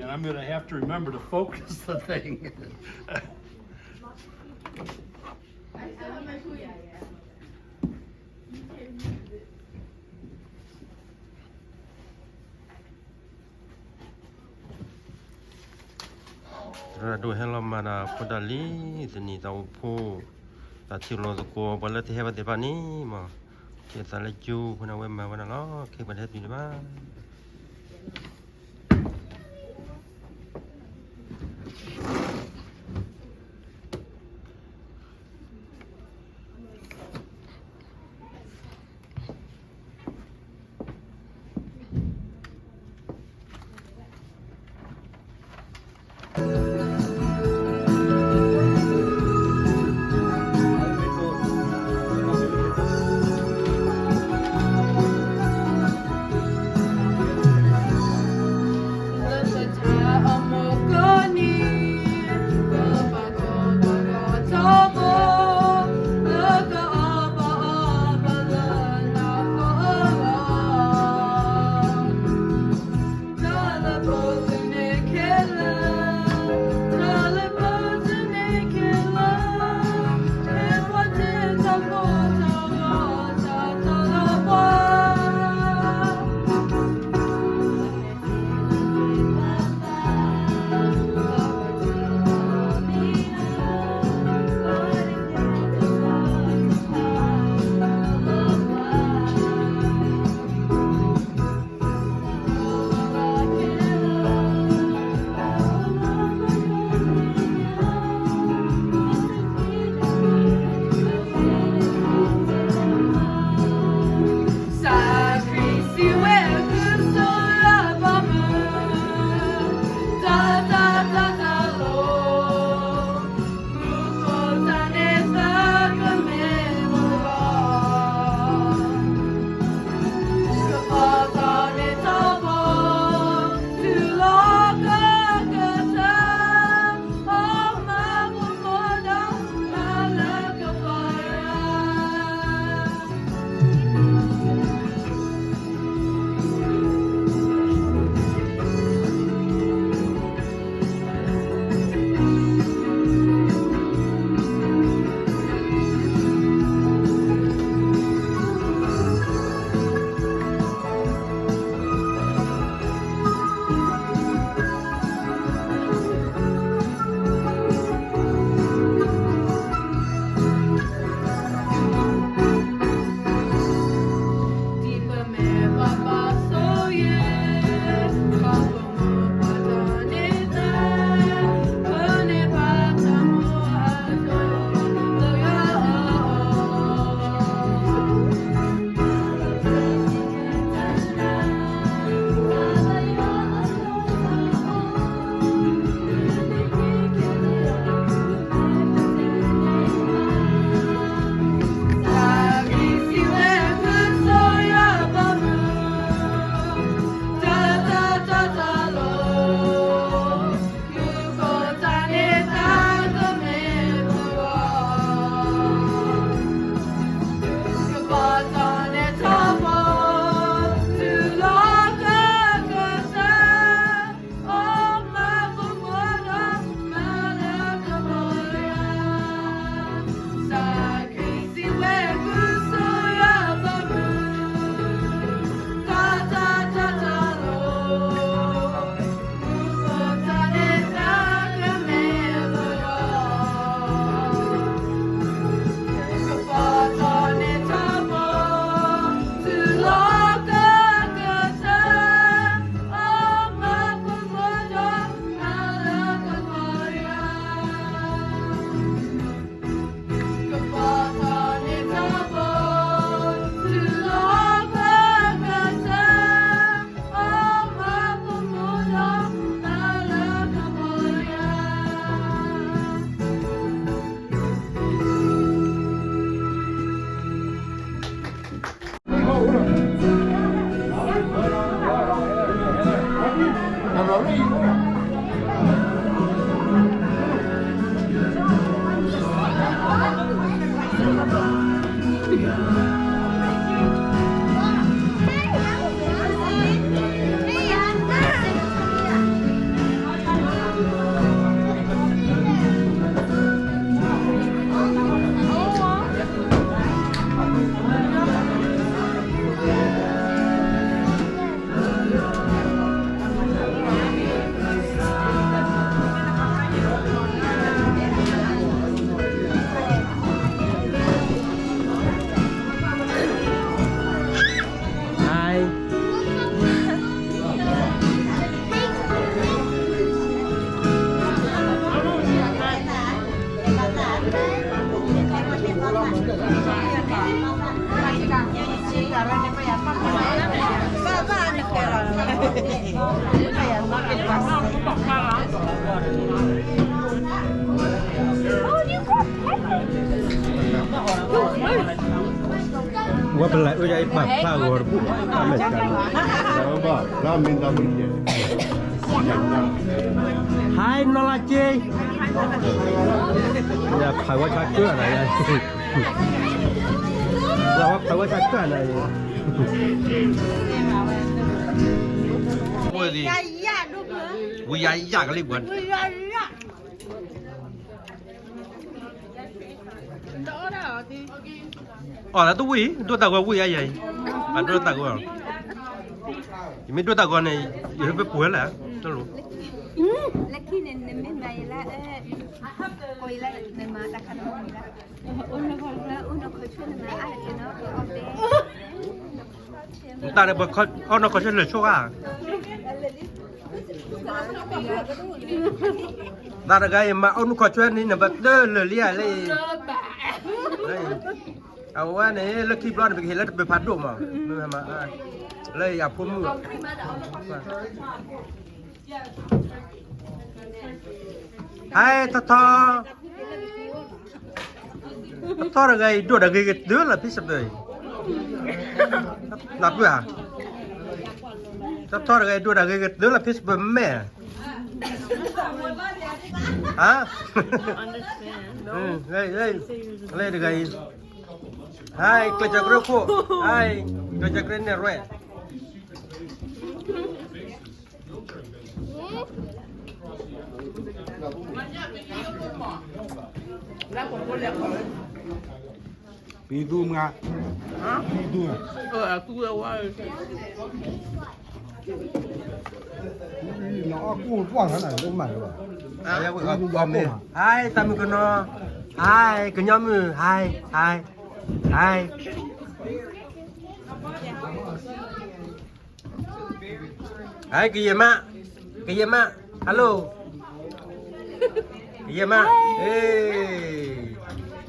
And I'm gonna have to remember to focus the thing. သရၣ်ဒိၣ်ဟဲလီၤမၤဒီးဖိတၢ်လံၤ တနံၤတၢ်အိၣ်ဖှိၣ် တၢ်ထံၣ်လိာ်သကိး ပှၤလၢတဟဲဘၣ်သ့ၣ်တဖၣ်န့ၣ်မး ကဲသးလၢကၠိဖိန့ၣ် အဝဲမၤဝဲဒၣ်လီၤ ခဲပှၤတဟဲတုၤဒံးဘၣ် ဝဲပလဲၤအိၣ်ယါအံၤပာ်ဖျါဂီၤတဘူၣ် အမဲာ်ဆှးလီၤ. ဟါ နီၢ်လါက့, ယဖးဝဲဆါကၢၢ်နၤ, ယဖးဝဲဆါကၢၢ်နၤ, ဝံယၤယၤကလံၣ်ပှၤ အီၣ်လၢတဝံၣ် ဒိၣ်တၢ်ဂီၤဝံၣ်ယါယၤအံၤ, အဒိၣ်တၢ်ဂီၤ, ယမ့ၢ်ဒိၣ်တၢ်ဂီၤန့ၣ် ယဟဲပပှဲၤလၢ, လၢခံန့ၣ် နမ့ၢ်မၤယၤလၢ, ကိးယၤလၢနမၤတၢ်ခါန့ၣ်, အိၣ်နီၢ်ခီၣ်ဆွဲနမၤအါတက့ၢ်နီၤ, တၢ်န့ၣ်ပှၤအီၣ်နီၢ်ခီၣ်ဆွဲလၢာ်ဆိၣ်ဂၤ သးတဂၤအံၤမၤအီၣ်နုၢ်ခီၣ်ဆွဲန့ၣ် နဘၣ်တၢၢ်လၢာ်လံဧါလၢ, အဝဲန့ၣ် လၢခံဘျီန့ၣ် ပကဟ့ၣ်လၢတပၢၤဖးဒိၣ်မး, လၢအဖိမုၣ်, ဟဲထီၣ်ထီၣ် ထီၣ်တဂၤအံၤ ဒိၣ်တဂ့ၤကတၢၢ်လၢဖံစပၢၤအံၤ, နၢ်ပၢၢ်ဧါ, ထီၣ်ထီၣ်တဂၤအံၤ ဒိၣ်တဂ့ၤကတၢၢ်လၢဖံစပၢၤမဲာ်, ဟါ, လၢတဂၤအံၤ, ဟါ ကျဲးစၢးကြၢးခိၣ်, ဟါ ကျဲးစၢးကြၢးနဲၣ်ရွဲၣ် ပံသူမါ, ပံသူ, နအီၣ်ကူၣ်ပှၢ်လီၤနၤ ဒိၣ်မးလၢၤဘၣ်, ဟါ တၢ်မုၣ်ကနီၤ, ဟါ ကညီမုၣ်, ဟါ ဟါ ဟါ ဟါ ကယဲၢ်မး, ကယဲၢ်မး, hello, ကယဲၢ်မး, ဟ့ၣ်,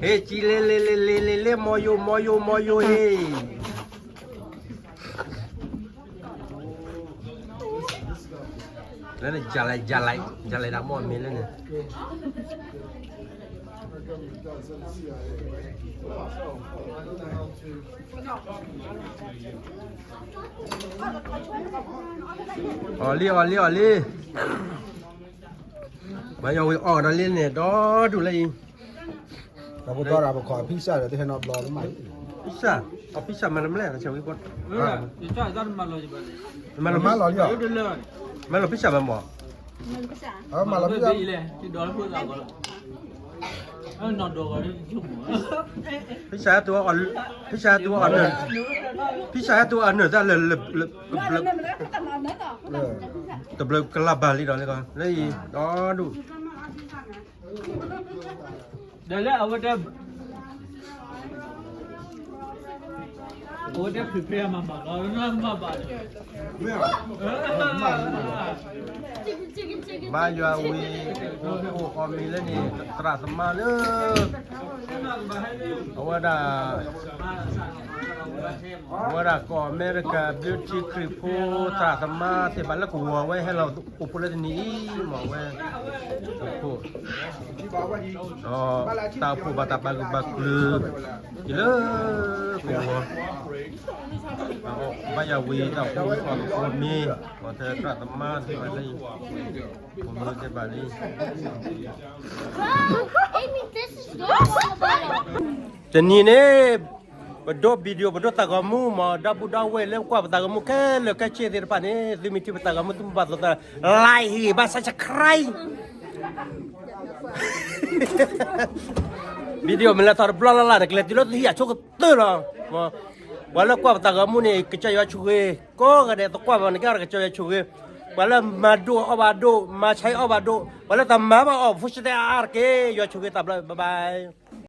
ဟ့ၣ်ကံလဲၤလဲၤလဲၤလဲၤလဲၤလဲၤ မီယိၤ မီယိၤ မီယိၤ ဟ့ၣ် လၢန့ၣ် ယၤလဲၣ် ယၤလဲၣ် ယၤလဲၣ်ဒၣ်မီၢ်မ့ၢ်လၢန့ၣ် အီၣ်လံ အီၣ်လံ အီၣ်လံ, မၤယီၤဝံၤအီၣ်ကဒီးလံန့ၣ် ဒီဒူၣ်လၢအံၤ, ဒီးပတီၢ်ဒီးပခီၣ် pizza ဒီးတဟဲနီတဘျီလၢမး, pizza, အီၣ် pizza မၤတမလဲၣ် ဆဲးဝံၤပှၤ, မၤလီၤလံ, မၤလီၤ pizza မၤမီၢ် pizza ဟဲတုၤအီၣ်, pizza ဟဲတုၤအီၣ်နၢၤ, pizza ဟဲတုၤအီၣ်နၢၤတၢ်လၢ, တဘျုးကလးဘၣ်လံဒီးလၢ, လၢအံၤ ဒီဒူၣ်, ဒီးလၢအဝဲတ အဝဲတ prepare မၤဘၣ်လီၤ, မၤဘၣ်, ဘါယွၤဝံၤ အိၣ်အီၣ်မ့ၤလၢန့ၣ် သရၣ်သမါလၢ အဝဲဒၣ် အဝဲဒၣ်ကီၢ်အမဲရကၤ beauty ခရံာ်ဖိ သရၣ်သမါသ့ၣ်တဖၣ်လၢကဝီၤဝဲဟဲလီၤအိၣ်ဖှိၣ်လၢတနံၤအံၤ မ့ၢ်ဝဲ အိၣ်ဖှိၣ် ဒီးတၢ်အိၣ်ဖှိၣ်ဘၣ်တၢ်ဘၣ်ဂုာ်ဘၣ်ကျၢၤ က့ၤလၢကဝီၤ ဘါယွၤဝံၤ တၢ်အိၣ်ဖှိၣ်အီၣ်မ့ၤ ဒီးသရၣ်သမါသ့ၣ်တဖၣ်လၢ အိၣ်မ့ၤသ့ၣ်တဖၣ်လံ တနံၤန့ၣ် ပဒိး video ပဒိးသးဂီၤမူမ့ၢ် ဒီပုၢ်ဒီဝဲၢ်လၢကွၢ်ပသးဂီၤမူခဲလၢာ်ခဲဆ့သ့ၣ်တဖၣ်န့ၣ် သုမ့ၢ်ထံၣ်ပသးဂီၤမူ သုမ့ၢ်ဘၣ်သီသး like ဘၣ် subscribe video မ့ၢ်လဲၤထီၣ်တဘျီလၢ်လၢ်န့ၣ် ကလဲၤတုၤလၢသုဟံၣ်အဆိကတၢၢ်လီၤ. ပှၤလၢကွၢ်ပသးဂီၤမူန့ၣ် ကစၢ်ယွၤဆိၣ်ဂ့ၤ ကိးဂၤဒဲး သကွၢ်ဘၣ်န့ၣ် ကစၢ်ယွၤဆိၣ်ဂ့ၤ ပှၤလၢမၤဒိၣ်အီၣ်ဘၣ်ဒိၣ် မၤဆါအီၣ်ဘၣ်ဒိၣ် ပှၤလၢတမၤဘၣ်အီၣ် ဖိၣ်စတဲအါအါတက့ၢ် ယွၤဆိၣ်ဂ့ၤတၢ်ဘျီ bye bye